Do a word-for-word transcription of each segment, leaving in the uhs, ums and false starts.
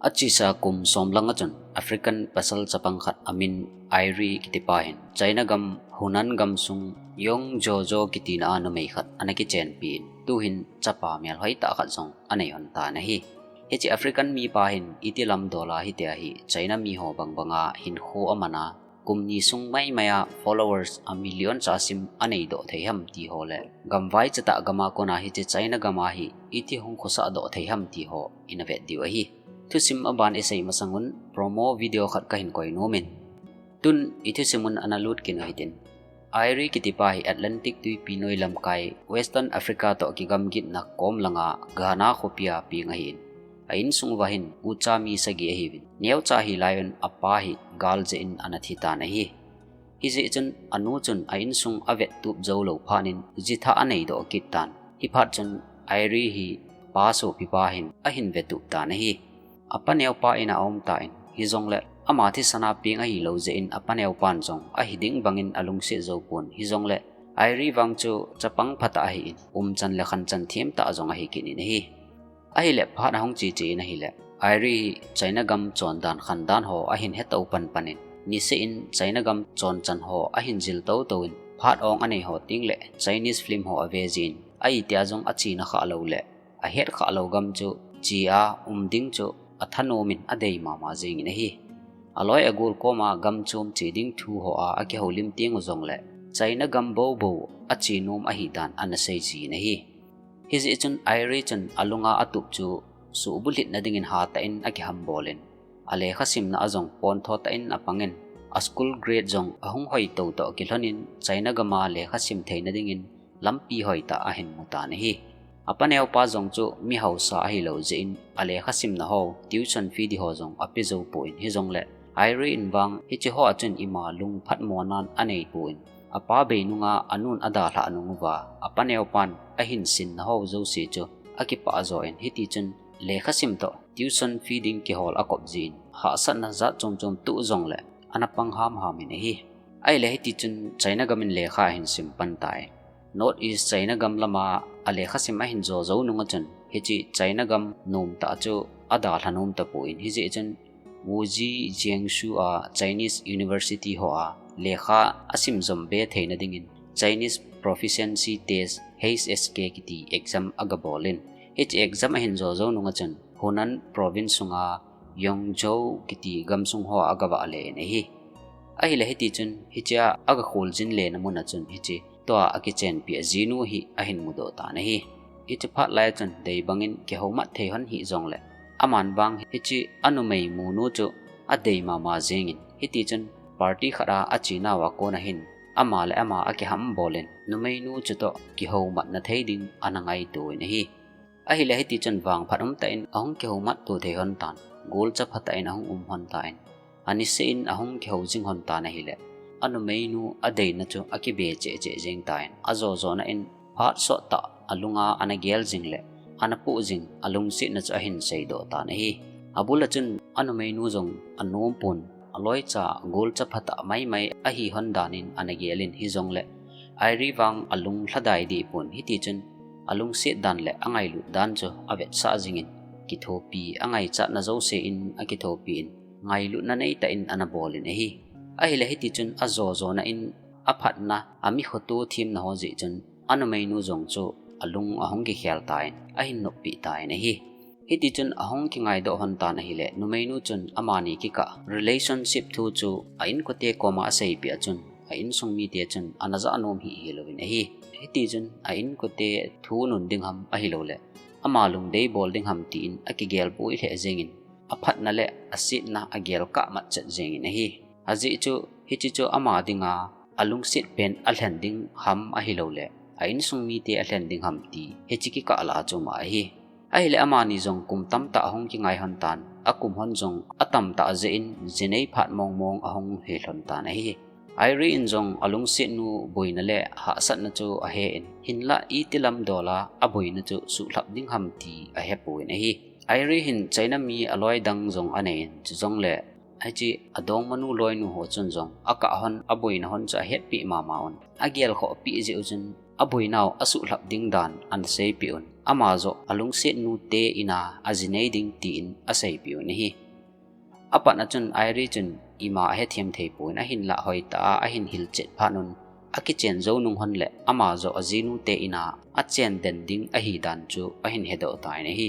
Achesa kum som langa chun African pasal chapang khat amin Airi kitipa hin China gam Hunan gamsung Yongzhou kitina a numei khat ana kichenpi in, tuhin chapa melhoi tah khat jong anei hon tan ahi. Hiche African mipa hin iti lam dola hitia hi China mi ho bangbanga hinkho amana, kum ni sung maimai a followers a million cha sim anei doh thei ham ti ho le gamvai chatah gama kona hiche China gama hi iti hung khosah doh thei ham ti ho ina vet diu ahi. Thusim aban isei masangun promo video khat kahin koi nomin. Tun ithusim un ana lut kit u hitin. Airi kitipa hi Atlantic tuipi noi lamkai Western Africa toh kigamgitna kom langa Ghana khopia peng ahin. A insung uva hin ucha mi sagi ahiuvin. Neocha hilai un apa hi gal jeh in ana thi tan ahi. Hijeh chun anu chun a insung avet tup jou lou phat in jitha anei doh kit tan. Hiphat chun Airi hi apa sopipa hin ahin ve tup tan ahi. Apa neopa in a um tan, hijongle ama thisan a peng ahilou jeh in apa neopan jong ahi ding bangin alungset jou pon, hijongle Airi vang chu chapang phatah ahin, umchan le khanchan themtah jong ahi kit in ahi. Ahile phat ahung cheche in ahile, Airi hi China gam chondan khandan ho ahin hetou panpan in, niseh in China gam chonchan ho ahin jil toutou in, phat ong anei ho teng le Chinese film ho ave jin, ahitia jong achena khah lou le ahet khah lou gam chu che a um ding chu athanom in adei mama jeng in ahi. Aloi agol koma gam chom che ding thu ho a akihoulim teng u jongle China gam boubou ache nom ahidan ana sei jin ahi. Hijeh chun Airi chun alunga atup chu suhbulhitna dingin hatah in akihambol in, alekha simna a jong pontho tah in apang in, a school grade jong ahung hoi toutou kilhon in China gama lekha sim theina dingin lampi hoitah ahin mu tan ahi. Apa neopa jong chu mi hausa ahilou jeh in alekha simna ho tuition fee di ho jong ape jou pon, hijongle Airi in vang hiche ho a chun ima lungphatmo nan anei pon, apa bei nunga anun adalhah nung uva apa neopan ahin sinna ho jouse chu akipah jo in, hiti chun lekha sim toh tuition fee ding kihol akop jin, hahsatna jat chom chom tuh jongle ana pang hamham in ahi. Ahile hiti chun China gam in lekha ahin sim pan tai. North East China gam lama alekha sim ahin jo jou nunga chun hiche China gam nomtah chu adalha nom tapon, hijeh chun Wuxi Jiangsu a Chinese University ho a lekha asim jom be theina dingin Chinese Proficiency Test, H S K kiti exam agabol in. Hiche exam ahin jo jou nunga chun Hunan province sunga Yongzhou kiti gamsung ho agavah le in ahi. Ahile hiti chun hichea agakhol jin lena mun a chun hiche tua akichenpi a jinu hi ahin mudoh tan ahi. Hiche phat lai a chun dei bangin kihoumat thei hon hih jongle, aman vang hiche anumei munu chu adei mama jeng in, hiti chun party khat a achenau a kona hin ama le ama akihambol in, numeinu chutoh kihoumatna thei ding ana ngaito in ahi. Ahile hiti chun vangphat umtah in ahung kihoumat to thei hon tan, golcha phatah in ahung um hon tan, aniseh in ahung kihou jing hon tan ahile, anumeinu adeina chu akibe cheh cheh jeng tan, ajo jona in phat sottah alunga ana gel jing le ana poh jing alungsetna chu ahin seidoh tan ahi. Abul a chun anumeinu jong anom pon, aloicha golcha phatah maimai ahi hon dan in ana gel in, hijongle Airi vang alung lhadai deh pon, hiti chun alungset dan le angailut dan chu avetsah jing in, kithopi angaichatna jouse in akithopi in, ngailutna neitah in ana bol in ahi. Ahile hiti chun ajo jona in aphatna, ami khoto themna ho jeh chun anumeinu jong chu alung ahung kikhel tan, ahin noppeh tan ahi. Hiti chun ahung kingaidoh hon tan ahile, numeinu chun amani kikah relationship thu chu a inkote koma aseipeh a chun, a insung mite chun ana janom hih hilouvin ahi. Hiti chun a inkote thu nun ding ham ahilouleh ama lungdei bol ding ham tin akigel poi lheh jeng in, aphatna le asetna agel kah mat chet jeng in ahi. Ajeh chu, hiche chu ama dinga alungset pen alhen ding ham ahilouleh a insung mite alhen ding ham ti hiche kikah lah a chu um ahi. Ahile amani jong kum tamtah ahung kingai hon tan, akum hon jong atamtah jeh in jinei phat mong mong ahung hel hon tan ahi. Airi in jong alungsetnu boina le hahsatna chu ahe in, hinlah iti lam dola aboina chu suhlhap ding ham ti ahepon ahi. Airi hin China mi aloi dang jong anei in, chujongle hiche adongmanu loinu ho chun jong akah hon, aboina hon chu ahetpeh mama un, agelkhoh peh jeh u chun aboinau asuhlhap ding dan ana seipeh un. ama joh alungset nute in'a aji nei ding tin aseipiu ahi. Apatna chun Irie chun ima ahethem thei pon ahinlah hoitah a ahin hilchet phat un akichen jou nung hon le ama joh ajinute in'a achen den ding ahi dan chu ahin hedoh tan ahi.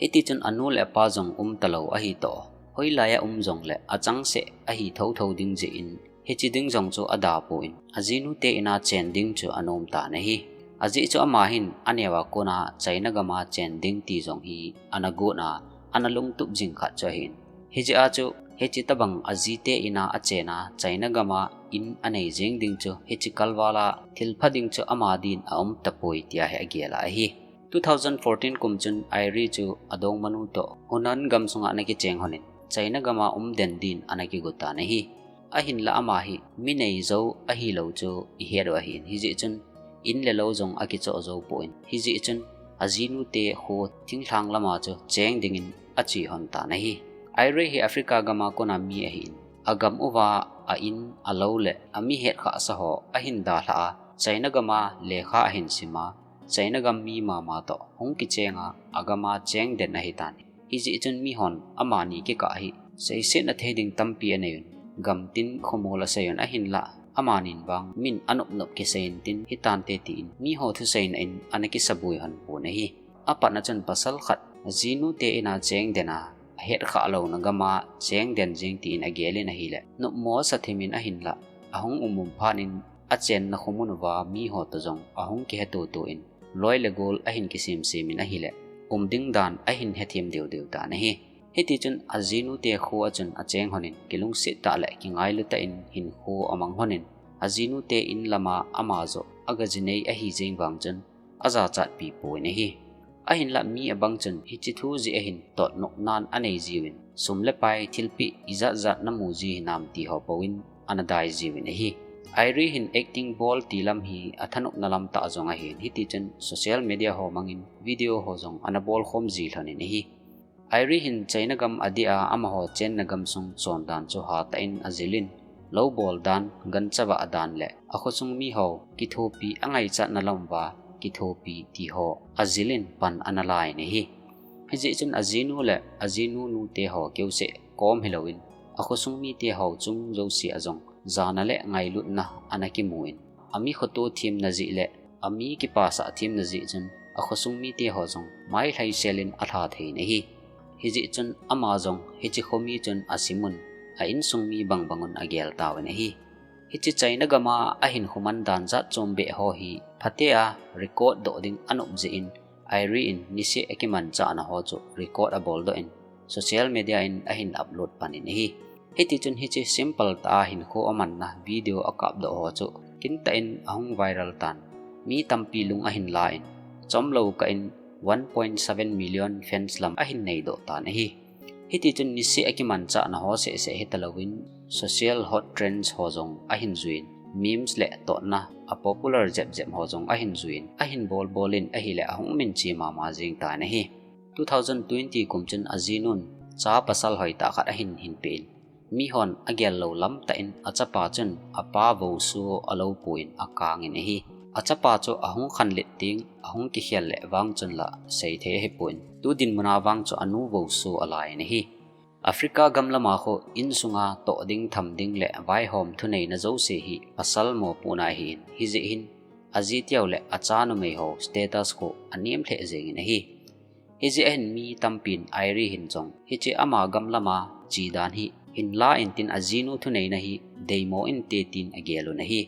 Hiti chun anu le apa jong um talou ahi toh, hoilai a um jongle achangseh ahi thotho ding jeh in, hichi ding jong chu ada pon ajinute in'a chen ding chu anom tan ahi. Ajeh chu ama hin aneo a kona China gam'a chen ding ti jong hi ana got a, ana lungtup jing khat chu ahin. Hijeh a chu, hichi tabang ajite in'a achen a China gam'a in anei jing ding chu, hichi kalval a thilpha ding chu ama din aum tapoi tia hi agel a ahi. Two thousand fourteen kum chun Irie chu adongmanu toh Hunan gam sunga ana kicheng hon in, China gam'a um den din ana kigot tan ahi. Ahinlah ama hi mi neijou ahilou chu ihet u ahin, hijeh chun in le lou jong akichoh jou pon, hijeh chun ajinute kho thinglhang lam'a chu cheng dingin ache hon tan ahi. Irie hi Africa gam'a kona mi ahin, agam uva a in, alou le ami hetkhah sa ho ahin dalhah a, China gam'a lekha ahin sim a, China gam mi mama toh hung kicheng a, agam'a cheng den ahi tan. Hijeh chun mihon amani kikah hi seisetna thei ding tampi anei un, gamtin khomol asei un, ahinlah amanin vang min anop nop kisei intin hitante tin miho thuseina in ana kisabui hon pon ahi. Apatna chun pasal khat ajinute in'a cheng den a, ahetkhah louna gam'a cheng den jing tin agel in ahile, nopmo asa thim in ahinlah, ahung um um phat in achenna khomun uva miho toh jong ahung kiheto to in, loi le gol ahin kisem sem in ahile, um ding dan ahin hethem deu deu tan ahi. Hiti chun ajinute kho a chun acheng hon in, kilungset tah le kingailu tah in hinkho amang hon in, ajinute in lam'a ama joh aga ji nei ahi jeng vang chun ajachatpi pon ahi. Ahinlah mi abang chun hichi thu jeh a hin totnopnan anei jiu in, sum le pai thilpeh ijat jat namu ji hinam ti ho pou in ana dai jiu in ahi. Irie hin acting bol ti lam hi athanopna lam tah jong ahin, hiti chun social media ho mangin video ho jong ana bol khom ji lhon in ahi. Irie hin China gam adeh a amaho chenna gamsung chondan chu hatah in ajil in, lou bol dan, gancha vah dan le akhosung miho kithopi, angaichatna lam uva kithopi ti ho ajil in pan ana la in ahi. Hijeh chun ajinu le ajinu nute ho keuseh kom hilou in, akhosung mite ho chung jouse a jong jana le ngailutna ana kimu in, ami khoto themna jeh le ami kipasah themna jeh chun akhosung mite ho jong mailhaisel in alha thei in ahi. Hijeh chun ama jong hichi khomi chun asim un, a insung mi bang bang un agel tauvin ahi. Hichi China gam'a ahinkho man dan jat chom beh ho hi phatea record doh ding anop jeh in, Irie in niseh akimanchahna ho chu record abol doh in, social media in ahin upload pan in ahi. Hiti chun hichi simple tah a hinkho amanna video akap doh ho chu kintah in ahung viral tan, mi tampi lung ahin la in, chomlou kah in one point seven million fans lam ahin nei doh tan ahi. Hiti chun niseh akimanchahna ho seh seh hitalou in, social hot trends ho jong ahin jui in, memes le totna a popular jep jep ho jong ahin jui in, ahin bol bol in ahile ahung minche mama jing tan ahi. Two thousand twenty kum chun ajinun cha pasal hoitah khat ahin hinpeh in, mihon agel lou lam tah in achapa chun apa vouso alou pon akang in ahi. Achapa chu ahung khanlet ding, ahung kikhel le vang chun la seithei ahipon, tu dinmun a vang chu anu vouso ala in ahi. Africa gam lam'a kho insunga toh ding tham ding le vaihom thuneina jouse hi pasal mopohna ahin, hijeh hin aji teu le acha numei ho status kho anem lheh jeng in ahi. Hijeh hin mi tampin Irie hin jong hichi ama gam lam'a chi dan hi hinla intin ajinu thuneina hi deimo inte tin agel un ahi.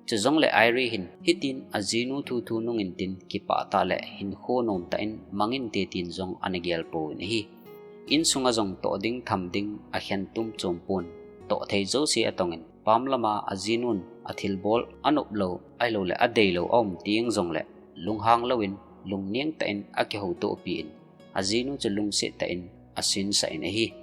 Chujongle Irie hin hitin ajinu thu thu nung intin kipah tah le hinkho nom tah in mang inte tin jong ana gel pon ahi. Insunga jong toh ding tham ding akhen tum chom pon, toh thei jouse atong in, pam lam'a ajinun athilbol anop lou, ahilou le adei lou aum teng jongle lunghang lou in, lungneng tah in akihoutopi in, ajinu chu lungset tah in asinsah in ahi.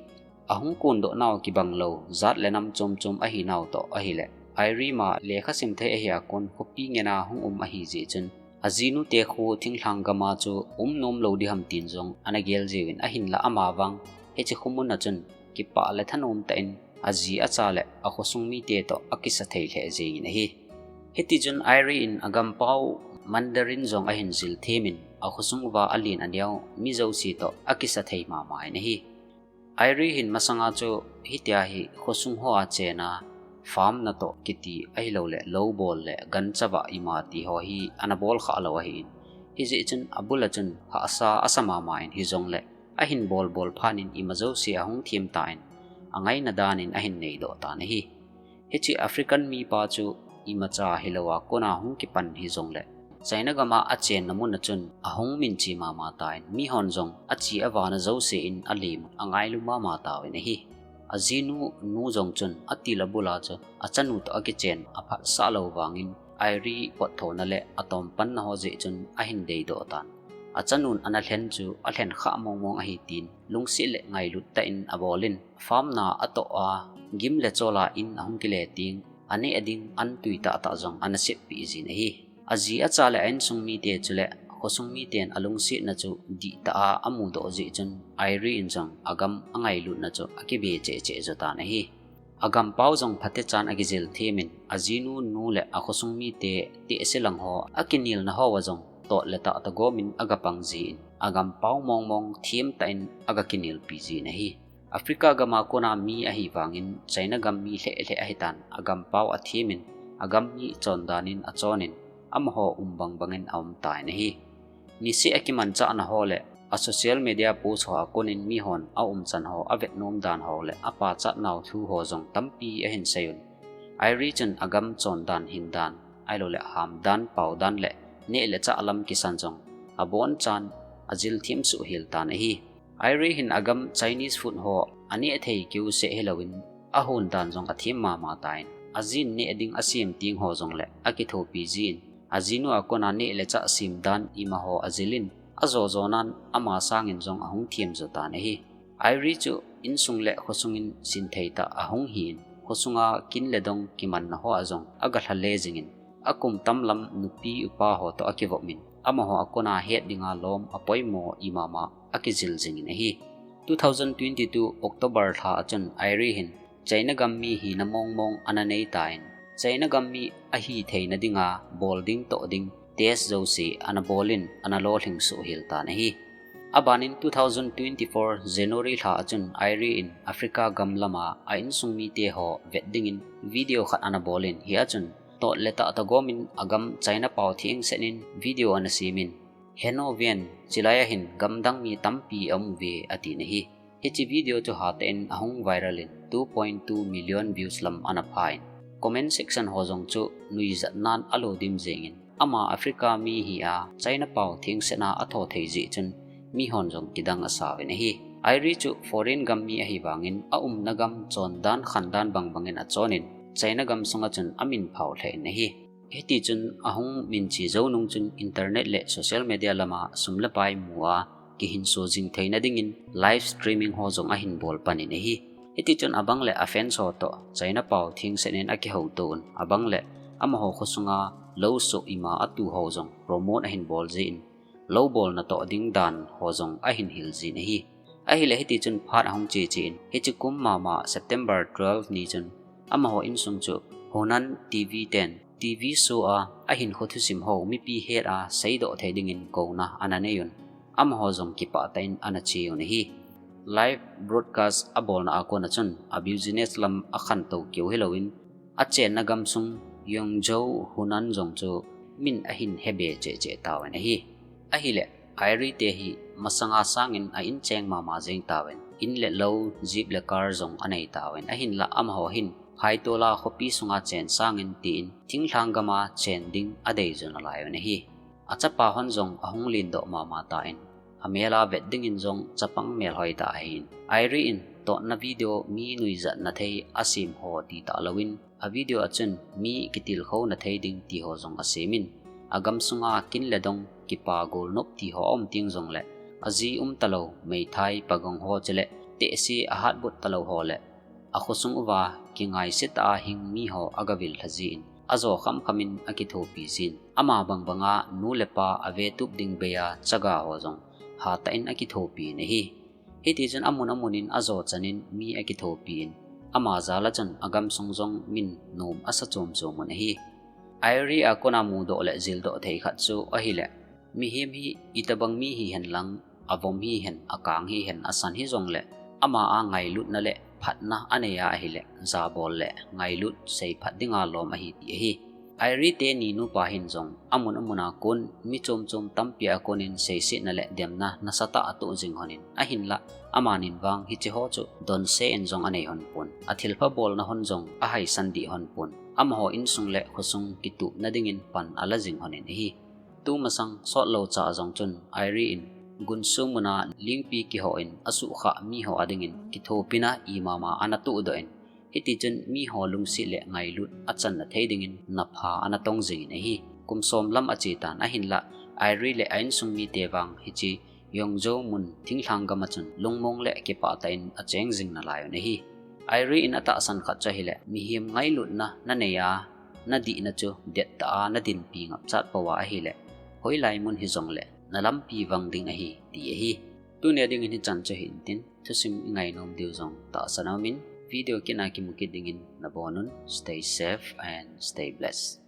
Ahung kondoh nau kibang lou, jat le nam chom chom ahi nau toh ahile, Irie ma lekha sim thei ahi a kon khopi ngen a hung um ahi jeh chun, ajinu te kho thinglhang gam'a chu um nom lou diham tin jong ana gel jiuvin, ahinla ama vang hichi khomun a chun kipah le thanom tah in aji acha le akhosung mite toh akisa thei lheh jeng in ahi. Hiti chun Irie in agam pao Mandarin jong ahin jil them in, akhosung uva alen aneo mi jouse toh akisa thei mama in ahi. Irie hin masanga chu hitia hi khosung hoa chena farm natoh kiti ahilouleh lou bol le gancha vah ima ti ho hi ana bol khalou ahin. Hijeh chun abul a chun hahsa asa mama in hijongleh ahin bol bol phat in ima jouse ahung them tan angaina dan in ahin neidoh tan ahi. Hiche African mipa chu imacha hilou a kona hung kipan hijongleh China gam a achenna mun a chun ahung minche mama tan mihon jong ache avana jouse in alim angailu mama tauvin ahi. Ajinu nu jong chun atil abul a chu achanu toh akichen aphatsah lou vangin Irie potthona le atom panna ho jeh chun ahin deidoh tan. Achanun ana lhen chu alhen kha mong mong ahi tin lungset le ngailut tah in abol in farm na atoh a gim le chol a in ahung kile ting aneh ding an tui tah tah jong ana seppeh jin ahi. Aji acha le a insung mite chule khosung miten alungsetna chu dihtah a amudoh jeh chun Irie in jong agam angailutna chu akibe cheh cheh jotan ahi. Agam pao jong phatechan akijil them in ajinu nu le akhosung mite tehse lang ho akinelna hoa jong tot le tah tagom in agapang jin agam pao mong mong them tah in agakinelpi jin ahi. Africa gam a kona mi ahi vangin China gam mi lheh lheh ahitan agam pao athem in agam mi chondan in achon in amaho um bang bangin aum tan ahi. Niseh a kimanchahna ho le a social media post ho a konin mihon aumchan ho avet nom dan ho le apachat nau thu ho jong tampi ahin seiyun. Irie chun agam chondan hindan, ahilouleh hamdan paodan le neh le chah lam kisan jong abonchan ajil them suh hel tan ahi. Irie hin agam Chinese food ho aneh thei keu seh hilouvin ahon dan jong athem mama tan. Ajin neh ding asem ting ho jongle akithopi jin. Ajinu a kona neh le chah sem dan ima ho ajilin ajo jonan ama sangin jong ahung them jotan ahi. Irie chu insung le khosungin sinthei tah ahung hin khosunga kin le dong kimanna hoa jong agalha le jingin akum tamlam nupi upa ho toh akivop in amaho a kona het dinga lom apoimo imama akijil jingin ahi. Two thousand twenty-two October lha a chun Irie hin China gam mi hina mong mong ana nei tan, China gam mi ahi theina dinga bol ding toh ding test jouse ana bolin ana lolhing suh hel tan ahi. Abanin two thousand twenty-four January lha a chun Irie in Africa gam lama a insung mite ho vet dingin video khat ana bolin hia chun tot le tah tagom in agam China pao thengset in video ana semin, "Heno ven, chilai a hin gamdang mi tampi aum uve," atin ahi. Hiche video chu hatah in ahung viral in two point two million views lam ana pha in comment section ho jong chu nuijatnan alo dim jengin ama Africa mi hi a China pao thengsetna atho thei jeh chun mihon jong kidang asauvin ahi. Irie chu foreign gam mi ahi vangin aumna gam chondan khandan bang bangin achonin China gam sunga chun amin phao lheh in ahi. Hitichun ahung minche jou nung chun internet le social media lama sum le pai mu a kihinso jing theina dingin live streaming ho jong ahin bol panin ahi. Hitichun abang le a fans ho toh China pao thengset in akihouto un, abang le amaho khosunga lou soh ima atu ho jong promote ahin bol jin, lou bolna toh ding dan ho jong ahin hil jin ahi. Ahile hitichun phat ahung che che in, hiche kum mama September twelve ni chun amaho insung chu Hunan T V ten T V show a ahinkho thusim ho mipi het a seidoh thei dingin kouna ana nei un, amaho jong kipah tah in ana che un ahi. Live broadcast abolna a kona chun a business lam akhantou keu hilouvin achenna gamsung Yangzhou Hunan jong chu min ahin hebe cheh cheh tauvin ahi. Ahile Irie te hi masanga sangin a incheng mama jeng tauvin, in le lou, jeep le car jong anei tauvin, ahinlah amaho hin phaitola khopi sunga chen sangin tin thinglhang gama chen ding adei jo nalai un ahi. Achapa hon jong ahung lendoh mama tan, amel a vet dingin jong chapang melhoi tah ahin. Irie in totna video mi nuijatna thei asem ho ti tah louvin, a video a chun mi kitilkhouna thei ding ti ho jong asemin, agamsunga kin le dong kipa golnop ti ho aum teng jongle, aji um talou, meithai, pagong ho chule tehse ahatbut talou ho le akhosung uva kingaisetah a hing mi ho agavil lha jin, ajo khamkham in akithopi jin, ama bang banga nu le pa avetup ding bei a chaga ho jong hatah in akithopi in ahi. Hitichun amun amun in ajo chan in mi akithopi in, ama jal a chun agamsung jong min nom asa chom chom un ahi. Irie a kona mudoh le jildoh thei khat chu ahile, Mihem hi itobang mi hihen lang, avom hihen, akang hihen, asan hijongle, ama a ngailutna le phatna anei a ahile, jabol le ngailut seiphat dinga lom ahi ti ahi. Irene teni nupa hin jong amun amun a kon mi chom chom tampi a konin seisetna le demna nasatah atoh jing lhonin, ahinlah amanin vang hiche ho chu donse in jong anei lhon pon, athilpha bolna lhon jong ahaisan dih lhon pon, amaho insung le khosung kitupna dingin pan ala jing lhonin ahi. Tumasang sotlou cha jong chun Irene in gunsu muna lingpi kihoh in asuhkhah miho adingin kithopina imama ana tohdoh in, hitichun miho lungset le ngailut achanna thei dingin napha ana tong jingin ahi. Kum som lam achetan ahinlah, Irene le a insung mite vang hiche Yongzhou mun thinglhang gam a chun lungmong le kipah tah in acheng jing nalaiyun ahi. Irene in atahsan khat chu ahile, mihem ngailutna nanei a, nadihna chu dettah a nadinpi ngapchat pouva ahile, hoilai mun hijongle nalampi vang ding ahi ti ahi. Tunia dingin hichan chu hintin, thusim ingainom diu jong tahsan aumin, video kit a kimu kit dingin nabonun, stay safe and stay blessed.